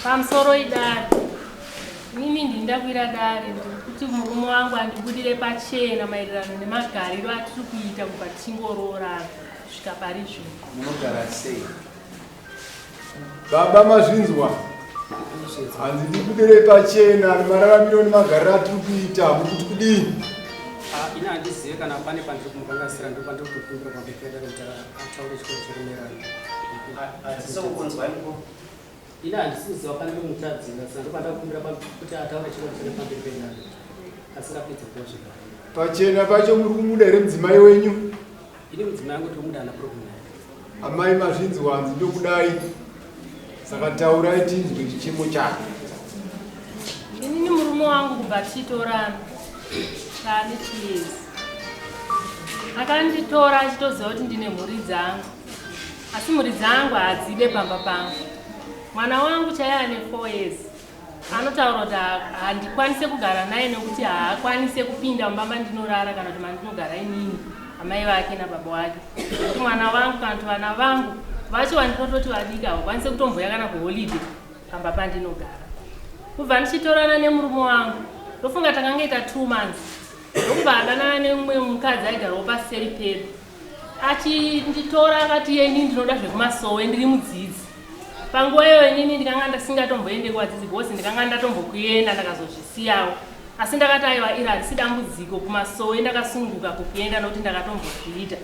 Pamusoro idare. Inini ndini ndakwira dare ndiri kuti murume wangu andibudire pachena maererano nemagariro atiri kuita kubva tichingoroorana kusvika pari zvino. Munogara sei? Baba mazvinzwa? Hanzi ndibudire pachena nemararamiro nemagariro atiri kuita mukuti kudini? Ah, ini handizive kana pane pandiri kumukanganisira ndopandiri kutokumbira pamberi pedare kuti ataure chikoro cherumerano. Hatisi kukunzwa. Ini handisi kuziva pandiri kumutadzira saka ndopandakumbira kuti ataure chikoro chene pamberi pedare asingapedze kuwa zvigaro. Pachena pacho muri kumuda here mudzimai wenyu? Ini mudzimai wangu tiri kumuda problem naye. Amai mazvinzwa, hanzi ndokudai. Saka taurai tinzwe chichemo chake. Inini murume wangu kubva tichitorana taane 2 years. Akanditora achitoziva kuti ndine mhuri dzangu, asi mhuri dzangu hadzide pamba pangu. Mwana wangu chaiye ane 4 years anotaura kuti handikwanise kugara naye nekuti haakwanise kupinda mumba mandinorara kana kuti mandinogara inini, amai vake nababa wake, nekuti mwana wangu kana kuti vana vangu vacho vandinototi vadiki havakwanise kutomboya kana kuholiday pamba pandinogara. Kubva ndichitorana nemurume wangu, ndofunga takangoita 2 months, ndokubva adanana nemumwe mukadzi aigarawo paseri pedu. Achinditora akati yeni ndinoda zvekumasowe, ndiri mudzidzi. Panguva iyoyo inini ndikanga ndisingatomboende kuvadzidzi because ndikanga ndatombokuenda ndakazozvisiyawo, asi ndakati aiwa, iri harisi dambudziko, kumasowe ndakasununguka kukuenda nokuti ndakatombozviita.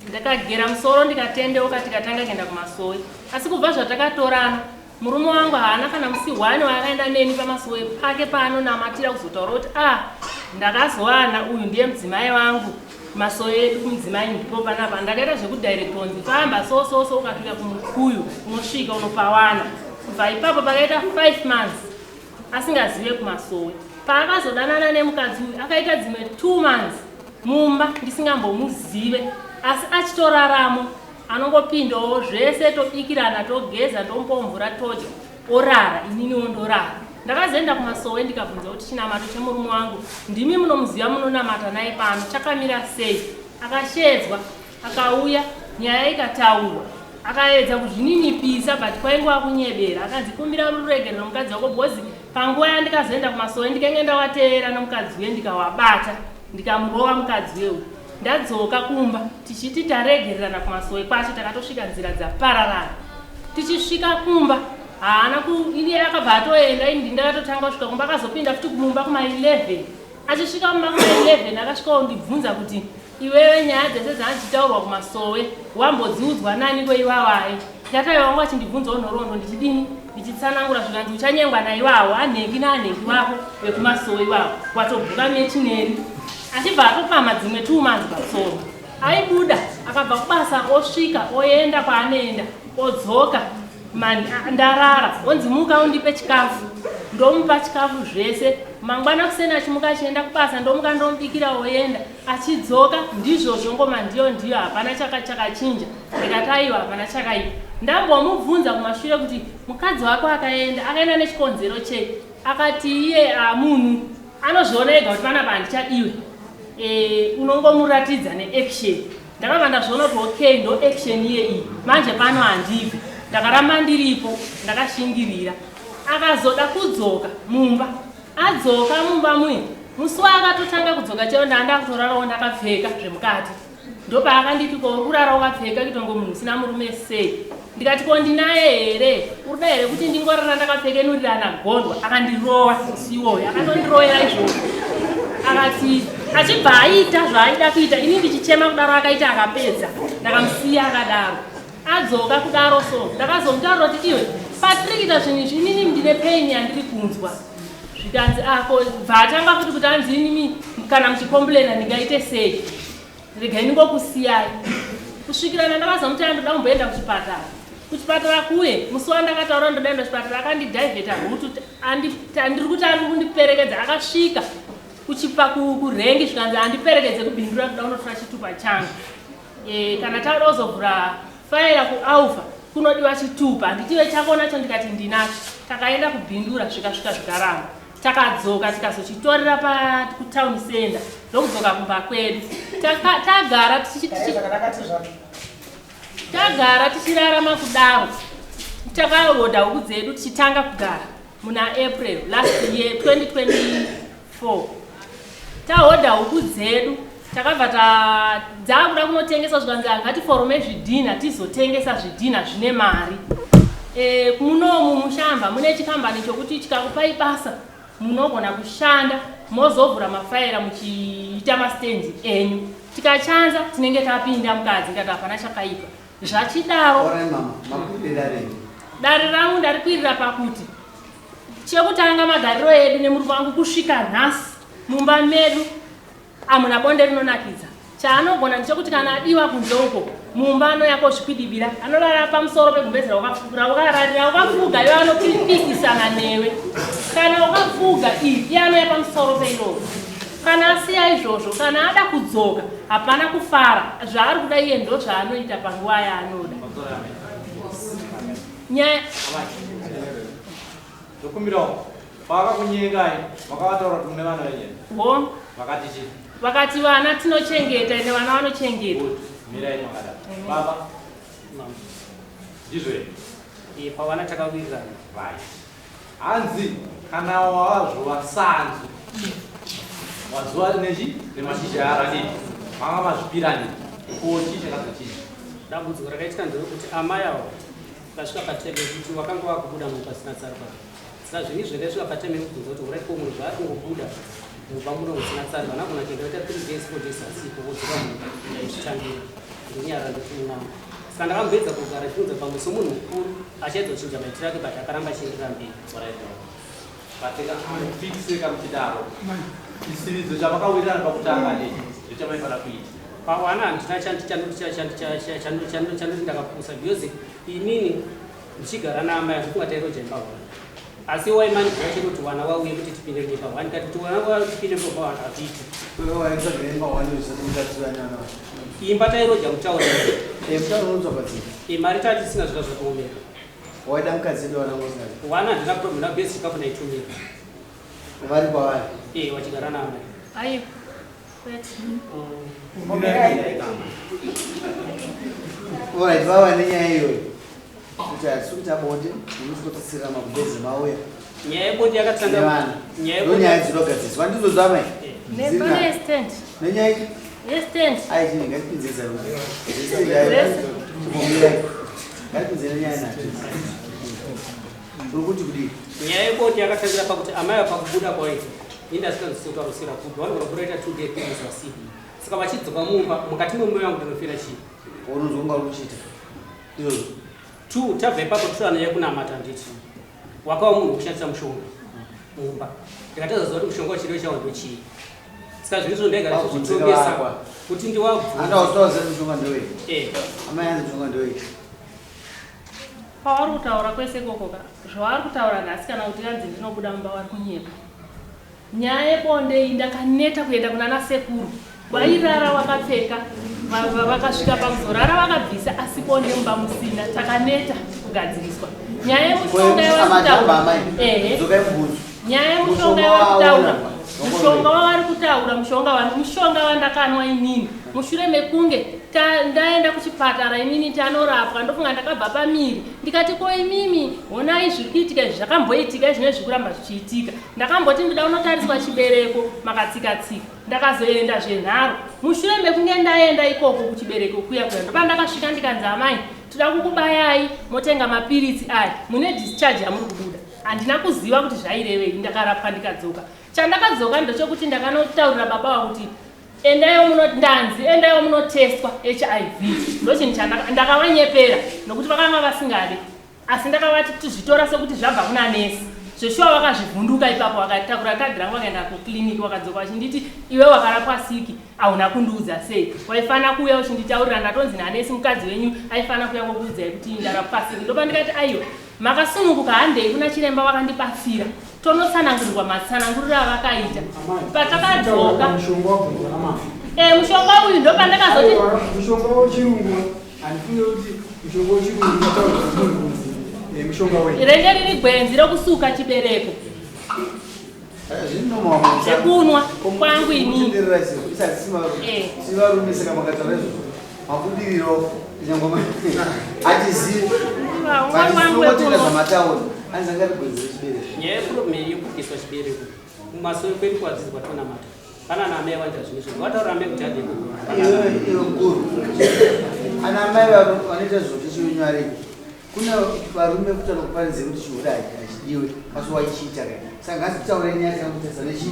Ndakagera musoro ndikatendeuka, tikatanga kuenda kumasowe. Asi kubva zvatakatorana, murume wangu haana kana musi one waakaenda neni pamasowe pake paanonamatira kuzotaura kuti a ah, ndakazowana uyu ndiye mudzimai wangu. Masowe edu kumudzimai ndipo panapa. Ndakaita zvekudirectonzi famba so so so, ukasvika kumukuyu unosvika unopawana. Kubva ipapo pakaita 5 months asingazive kumasowe. Paakazodanana nemukadzi uyu akaita dzimwe 2 months mumba ndisingambomuzive, asi achitoraramo, anongopindawo zvese, tobikirana, togeza, ndomupawo mvura, todya, orara, ininiwo ndorara. Ndakazoenda kumasowe ndikabvunza kuti chinamato chemurume wangu, ndimi munomuziva, munonamata naye pano, chakamira sei? Akashedzwa, akauya, nyaya ikataurwa. Akaedza kuzvininipisa but kwaingova kunyebera. Akanzi kumbira ruregerero mukadzi wako, because panguva yandikazoenda kumasowe ndikenge ndawateera nomukadzi uye ndikawabata, ndikamurova mukadzi uye. Ndadzoka kumba tichiti taregererana kumasowe kwacho, takatosvika nzira dzapararana. Tichisvika kumba haana ini akabva atoenda, ini ndakatotanga kusvika kumba. Akazopinda futi kumumba kuma11. Achisvika mumba kuma11 akasvika ondibvunza kuti iwewe, nyaya dzese dzandichitaurwa kumasowe wambodziudzwa nani kweiwawayo? Ndakaiwa wangu achindibvunzawo nhoroondo, ndichidini, ndichitsanangura. Zvikanzi uchanyengwa naiwawo anhengi naanhengi wako vekumasowe iwawo, watobhuka mechineni. Achibva atopama dzimwe 2 months pamusoro. Aibuda akabva kubasa, osvika, oenda kwaanoenda, odzoka ndarara, onzi muka undipe chikafu. Ndomupa chikafu zvese. Mangwana kuseni achimuka achienda kubasa, ndomuka ndomubikira, oenda. Achidzoka ndizvozvo, ngoma ndiyo ndiyo, hapana chakachinja. Ndikati aiwa, hapana chakaipa. Ndambomubvunza kumashure kuti mukadzi wako akaenda, akaenda nechikonzero chei? Akati iye munhu anozviona ega kuti panapa handichadiwe, unongomuratidza neaction. Ndakabva ndazviona kuti okay, ndo action iye iyi manje. Pano handibvi, ndakaramba ndiripo, ndakashingirira. Akazoda kudzoka mumba. Adzoka mumba muye, musi waakatotanga kudzoka chero ndanga kutorarawo ndakapfeka zvemukati. Ndopaakanditi ko uri kurara wakapfeka kuitongo munhu usina murume sei? Ndikati ko ndinaye here? Urida here kuti ndingorara ndakapfekenurirana gondwa? Akandirova musi iwoyo, akanondirovera izvozvo. Akati achibva aita zvaaida kuita, ini ndichichema kudaro. Akaita akapedza, ndakamusiya akadaro. Adzoka kudaro so ndakazomutaurira kuti iwe, patiri kuita zvinhu izvi, inini ndine pain yandiri kunzwa. Zvikanzi ako bva atanga futi kuti anzi inini kana muchicomplaina ndingaite sei, regai ndingokusiyai. Kusvikirana ndakazomuti ndoda kumboenda kuchipatara. Kuchipatara kuye, musi wandakataura ndoda enda kuchipatara, akandidivheta route. Ndiri kuti ari kundiperekedza. Akasvika kuchipa kurengi, zvikanzi andiperekedze kuBindura, ndoda kunotora chitupa changu. Kana tauda kuzovhura faira kuAlpha kunodiwa chitupa, handitive chako nacho? Ndikati ndinacho. Takaenda kuBindura, zvikasvika zvikaramba. Takadzoka tikazochitorera kutown center, ndokudzoka kumba kwedu. Tagara tichirarama kudaro. Takahodha huku dzedu tichitanga kugara muna April last year 2024. Tahodha huku dzedu takabva dzakuda kunotengeswa, zvikanzi ngatiforome zvidhina tizotengesa zvidhina zvine mari. Munomu mushamba mune chikambani chokuti chikakupai basa munogona kushanda, mozovhura mafaira muchiita mastendi enyu. Tikachanza tinenge tapinda mukadzi, ngati hapana chakaipa zvachidaro. Alright, mama, makwirire dare. Dare rangu ndarikwirira pakuti chekutanga, magariro edu nemurume wangu kusvika nhasi mumba medu hamuna bonde rinonakidza. Chaanogona ndechekuti kana adiwa kunze uko mumba anoya kozvikwidibira, anorara pamusoro pegumbezi raukararira ukafuga, iwe anopikisana newe. Kana ukafuga iyi, iye anoya pamusoro peiroro. Kana asiya izvozvo, kana ada kudzoka, hapana kufara. Zvaari kuda iye ndo zvaanoita panguva yaanoda. Nyaya Ndokumbirawo, pavakakunyengai makavataura kuti mune vana venyena? Ho. Vakati chii? Vakati vana tinochengeta, ende vana vanochengeta. Good, mirai makadaro. Baba, ndizvo here? Pavana takawirirana. Right, hanzi kana wazvova sanzu wazuva nechi nemashizha aradii, manga mazvipirani ko, chii chakazochinja? Dambudziko rakaitika nderekuti amai avo vasvika pateme yekuti wakanga wakubuda munhu pasina tsarukano. Saka zvinhu izvo ndasvika pateme yekubvunza kuti urai, ko munhu zvaari kungobuda mumba muno musina tsarukano, agona kuenda oita 3 days, 4 days asipo, wodzoka mumba, ndaizvitangira ndonyara ndoti mwana. Saka ndakamboedza kugara chiunza pamwe somunhu mukuru achaedza kuchinja maitiro ake, but akaramba achienderera mberi. Patikafikiseka muchidaro, chisiridzo chamakawirirana pakutanga nechi ndochamaifanira kuita. Pawana handina chandoti ndakapusa, because inini ndichigara naamai handifunga tairoja imba one, asi waimanikira chete kuti wana wauye kuti tipinde muimba one. Kati kuti wana wauye tipinde mumba one hazviiti. Waitsvaga imba wani usati mutadzivanana? Imba tairoja mutauni. Mutauni unotsvaga dzii? Mari tatisina, zvika zvatiomera. Waida mukadzi edu, wana usina? Wana handina problem na base, chikafu ndaitumira. Vari kwavari? Wachigara naamai. Aiwa, kwete. Alright, vava nenyaya iyoyo kuti hatisi kuita bonde, munosikotsitsirira magumbezi mauya Nyaya yebonde yakatanga nevana. Nyaya Ndo yebonde nyaya dzinogadziswa ndidzo dzamai. Nepane yestand. Nenyaya Yestand. Aichini, ngatipinze. Zvese. Ngatipinze nenyaya nacho uri kuti kudii? Nyaya yebonde yakatangira pakuti amai pakubuda kwaita indasinganzwisikutarusira kupi, vanogona kutoita 2 day, 3 days vasipo. Saka vachidzoka mumba, mukati memwoyo wangu ndinofira chii? Unonzwa kunga uri kuchiita izvozvo. Two, tabva ipapo totora yekunamata. Nditi wakava munhu wekushandisa mushonga mumba, ndikatazaziva kuti mushonga wachiriwo chawo ndochii. Saka zvinhu izvo ndaigara zvichitongesa kuti ndiwabvunze. Andautaura mushonga ndewei? Amai, anzi mushonga ndewei? Pavari kutaura kwese ikokoka, zvavari kutaura nhasi, kana kuti kanzi ndinobuda mumba, vari kunyepa. Nyaya yebonde iyi ndakaneta kuenda kuna nasekuru, vairara wakapfeka, vakasvika pakuzorara vakabvisa, asi bonde mumba musina. Takaneta kugadziriswa nyaya yemushonga yavari Amajamba kutaura. amai. Ehe. Dzokai mubvunzo. Nyaya yemushonga Mushonga yavari kutaura, waona. Mushonga wavari kutaura, mushonga wandakanwa inini mushure mekunge ndaenda kuchipatara inini tanorapwa, ndofunga ndakabva pamiri ndikati, ko imimi honai zviri kuitika izvi, zvakamboitika izvi nezviri kuramba zvichiitika. Ndakamboti ndoda kunotariswa chibereko, makatsika-tsika, ndakazoenda zvenharo. Mushure mekunge ndaenda ikoko kuchibereko kuya kuya, ndopandakasvika ndikanzi, amai, toda kukubayai, motenga mapiritsi aya, mune discharge yamuri kubuda. Handina kuziva kuti zvairevei. Ndakarapwa ndikadzoka. Chandakadzoka ndechekuti ndakanotaurira baba vangu kuti endaiwo muno, ndanzi endaiwo munotestwa HIV. Ndochinhu ndakavanyepera nokuti vakanga vasingadi, asi ndakavati tizvitora sekuti zvabva kuna nesi. Zveshuwa vakazvivhunduka ipapo, vakatakura kadhi rangu vakaenda kukliniki, vakadzoka vachinditi, iwe wakarapwa siki, hauna kundiudza sei? Waifana kuuya uchinditaurira. Ndatonzi nanesi mukadzi wenyu aifana kuuya kokuudzai kuti ndarapwa siki. Ndopa ndikati, aiwa, makasununguka, handei kuna chiremba vakandibatsira tonotsanangurirwa. Matsananguriro avakaita patakadzoka Mushonga wabvunzwa namama. Mushonga uyu ndopandakazoti Aiwa, mushonga wechirungu, handifunge kuti mushonga wechirungu unataurwa nemunhu kunzi mushonga wei. Renge riri gwenzi rokusuka chibereko. Zvekunwa kwangu inini. Sivarume, saka makataura izvozvo. Mabudiriro nyangoma hatizivi. Tinongotenda zvamataura. Hanzi anga rigwezere chibereko. Nyaya yeproblem yekubviswa chibereko kumasowe kwedu kwadzidzi kwatonamata pana ana amai vanoita zvinhu izvozvo vataura amai kuti hande Iwe iwe mukuru. Ana amai vanoita zvokuti chiwenyu ariko. Kune varume kuti vanokuparidze kuti chihure hachidiwe asi waichiita kai. Saka ngatitaure nyaya tinokutesa nechi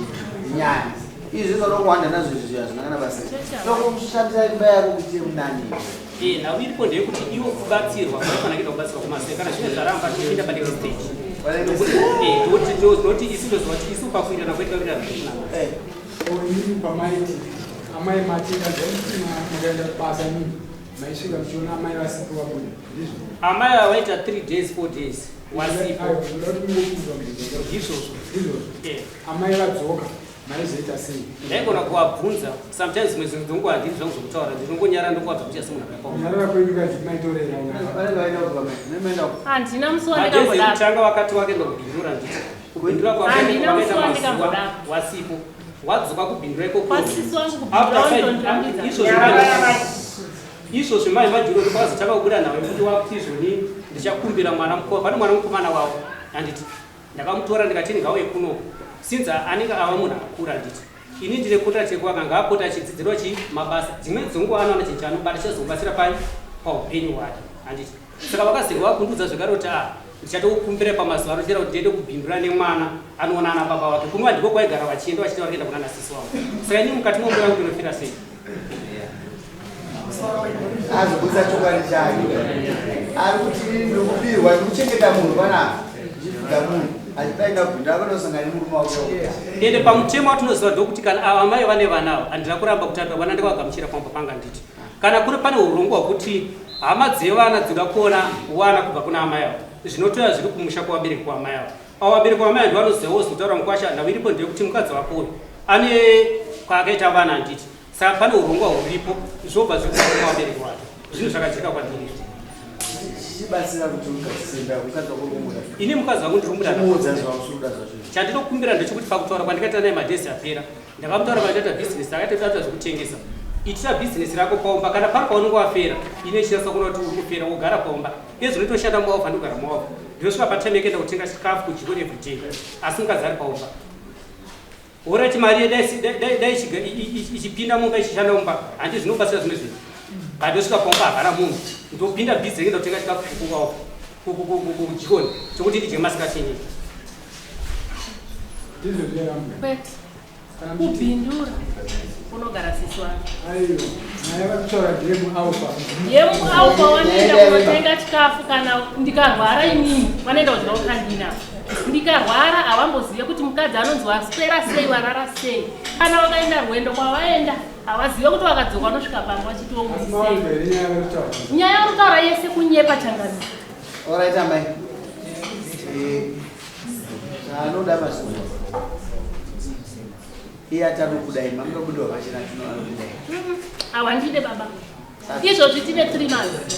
nyaya. Izvi zvinoda kuwanda nazvo izvi hazvina kana basa. Tokushandisa imba yako kuti munani. Eh, nhau iripo ndeyekuti iwo kubatsirwa kwaifanira kuenda kubatsirwa kumaswe kana zvinge zvaramba tichienda panext stage. Eh, tinoti isu toziva kuti isu pakuirana kwedu kakuirana zvekunamata. Eh. Inini pamaiti amai mati makaenda kubasa inini maisvika muchiona amai vasipo vabuda ndizvo? Amai ava vaita 3 days 4 days wasipo. Aiwa, ndoda kuti mungokuza mubvunzo. Ndizvozvo. Ndizvozvo. Eh. Amai vadzoka maizoita sei? Ndaigona kuvabvunza sometimes zvimwe zvinhu ndongo handidi zvangu zvokutaura ndinongonyara ndongovabva kuti asi munhu akapawo. Kunyarara kwenyu kazi maitorera nyaya. Vanenge vaenda kuba mai. Nemaenda kuba. Handina musi Madhezi wandikambodaro. ekutanga wakati wakaenda kubhindura nditi kubhindura Handina musi kwakaita mazuva wandikambodaro. wasipo wadzoka kubhindura ikoko. Kwasisi wangu After kubhindura five- wandondirambidza. Izvozvi mai majuro ndopakazotanga kubuda nhau yekuti wakuti izvoni ndichakumbira mwana mukoma pane mwana mukomana wavo handiti ndakamutora ndikati ngauye kuno since anenge ava munhu akura handiti ini ndine contract yekuvaka ngaapota achidzidzirwa chi mabasa dzimweni dzenguva anowana chinhu chaanobata chichazomubatsira pai paupenyu hwake handiti saka vakazenge vakundudza zvekare kuti a ndichatokukumbira pamazuva anochera kuti ndiende kubhindura nemwana anoona ana baba vake kunova ndiko kwaigara vachienda vachiita vari kuenda kunana sisi wavo saka ini mukati mombe yangu ndinofira sei? Azobudisa chokwadi chake. Ari kuti ndikubirwa ndikuchengeta munhu panapa. Ndichifuga munhu. Achidaenda kubhindura vanosangana nemurume wake. Ende pamutemo watinoziva ndokuti kana ava amai vane vana ava handina kuramba kuti vana ndikavagamuchira pamba panga nditi kana kuri pane urongwa hwekuti hama dzevana dzinoda kuona wana kubva kuna amai ava zvinotoya zviri kumusha kwavabereki kwaamai ava avo vabereki vamai ava ndovanozivawo zotaura mukwasha nhau iripo ndeyekuti mukadzi wako uyu ane kwaakaita vana handiti saka pane urongwa huripo zvobva zviri kubva kuvabereki wake zvinhu zvakajeka kwandiri izvi. Chichibatsira kuti ugadzise imba yako mukadzi wako uri kumuda. Ini mukadzi wangu ndiri kumuda. Chimuudza zvausiri kuda zvacho. Chandinokumbira ndechekuti pakutaura kwandikaita naye madhezi apera ndakamutaura pandakaita bhizinesi akaita taita zvekutengesa itira bhizinesi rako paumba kana pari paunenge wafera ine chinasa kuona kuti uri kufera wogara paumba izvo unotoshanda muwafa ndogara muwafa ndinosvika patime yekuenda kutenga chikafu kujikoni everyday asi mukadzi ari paumba Horaiti mari dai ichipinda mumba ichishanda mumba handi zvinobatsira zvimwe zvinhu but ndosvika paumba hapana munhu ndopinda busy ndenge ndotenga chikafu kujikoni chokuti ndidye masikati inini. Kwete. Kubhindura kunogara sisi wangu. Aiwa, nyaya vakutaura ndeyemu-alpha. Yemu-alpha wanoenda kunotenga chikafu kana ndikarwara inini vanoenda kudya kukandina. Ndikarwara havambozive kuti mukadzi anonzi waswera sei warara sei. Kana vakaenda rwendo kwavaenda havazive kuti vakadzoka vanosvika pamba vachiti Asi mawanzwa here nyaya vari kutaura? Nyaya vari kutaura yese kunyepa changamire. Alright amai. Eh, Anoda mazuva. Iye atanokudai, mamungabuda pachena tinoanokudai. Hawandide baba. Izvozvi tine 3 months.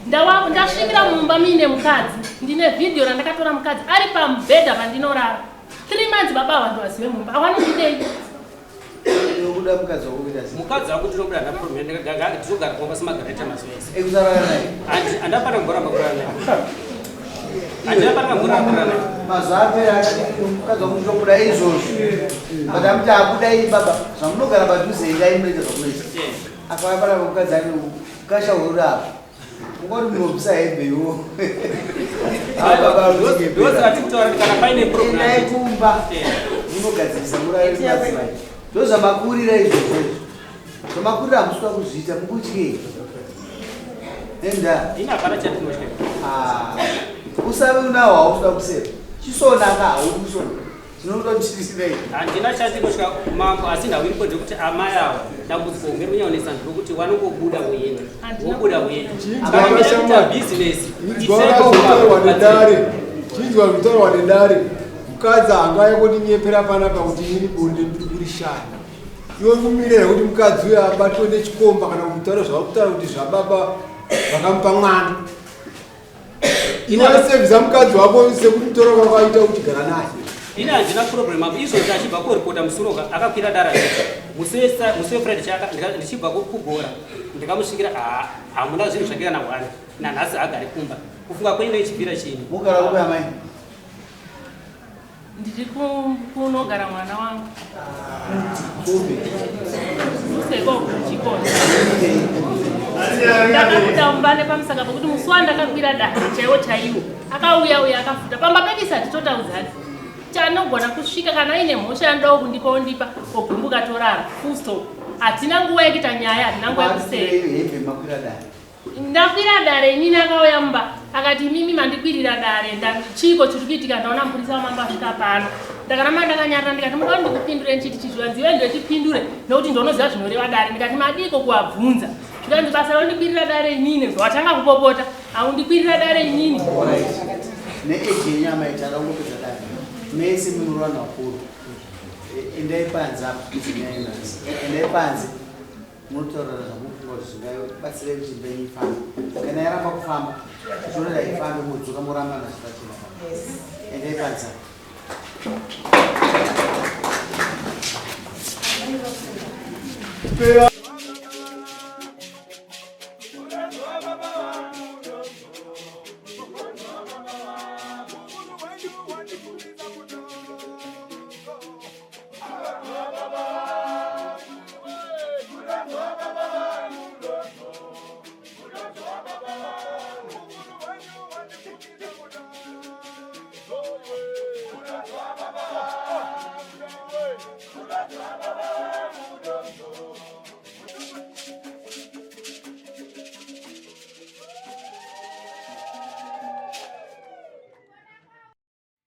Ndawa ndasvikira mumba muine mukadzi. Ndine video randakatora mukadzi ari pamubhedha pandinorara. 3 months baba ava ndovazive mumba. Awanondidei? Unobuda mukadzi wako kuita sei? Mukadzi wako ndinobuda handina problem ndinogara kumba semagareta mazuva ese. Ekusarara naye? Handapana kumboramba kurara naye. Handina pana kumboramba kurara naye. Mazuva apera akati mukadzi wako ndinobuda izvozvi. But amuti abuda iyi baba zvamunogara padhuze endai munoita zvamunoita. Akauya panapa mukadzi ane ukasha huru apa. Ungoti munobvisa hembe iwo. Ndosati kutaura kuti kana paine problem. Endai kumba munogadzirisa murare madzimai. Ndozvamakurira izvozvo izvo. Zvamakurira hamusi kuda kuzviita mukutyei. Enda. Ini hapana chandinotya. Ah. Usave unawo hausi kuda kuseva. Chisona ka haudi kusona. Tinoda kuti tisinei. Handina chandinotya mambo asi nhau iripo ndekuti amai ava dambudziko hombe rinonyanonetsa nderokuti vanongobuda voenda. Vobuda voenda. Kana muchiita business Chinzwa nedare. Chinzwa zvitaurwa nedare. Mukadzi haangauye kundinyepera panapa kuti ini bonde ndiri kurishaya. Iwe uri kumirira kuti mukadzi uyo abatwe nechikomba kana kutaura zvauri kutaura kuti zvababa vakamupa mwana. Iwe wasevhisa mukadzi wako sekumutora kwakaita uchigara naye. Ini handina problem apo izvozvi achibva koripota musuroka akakwira dara musi wefriday chaka ndichibva kugora ndikamusvikira hamuna zvinhu zvake kana one nanhasi agare kumba kufunga kwenyu neichibvira chini mugara kupi amai Ndiri kunogara mwana wangu. Kupi? Useko kuchikoro. Ndakabuda mumba nepamusaka pokuti musi wandakakwira dare chaiwo chaiwo akauya uya akafuta pamba pedu isati totaudzana chanogona kusvika kana aine mhosva yanodawo kundipa ondipa ogumbuka torara full stop hatina nguva yekuita nyaya hatina nguva yekuseka hembe makwira dare Ndakwira dare inini akauya mumba akati imimi mandikwirira dare chiiko chiri kuitika ndaona mupurisa wamambo asvika pano ndakaramba ndakanyarara ndikati muda kuti ndikupindure ndichiti chizvivanzi iwe ndochipindure nokuti ndonoziva zvinoreva dare ndikati madiiko kuwabvunza zvikanzi basa raundikwirira dare inini watanga kupopota aundikwirira dare inini neeji yenyu amai takangopedza dare mese munhu vanhu vakuru endai panze apo endai panze Munotaurira zvamunofunga kuti zvingabatsira kuti imba yenyu ifambe. Kana yaramba kufamba, tichiona kuti haifambe modzoka moramba nazvo pachena. Endai panze. Pera.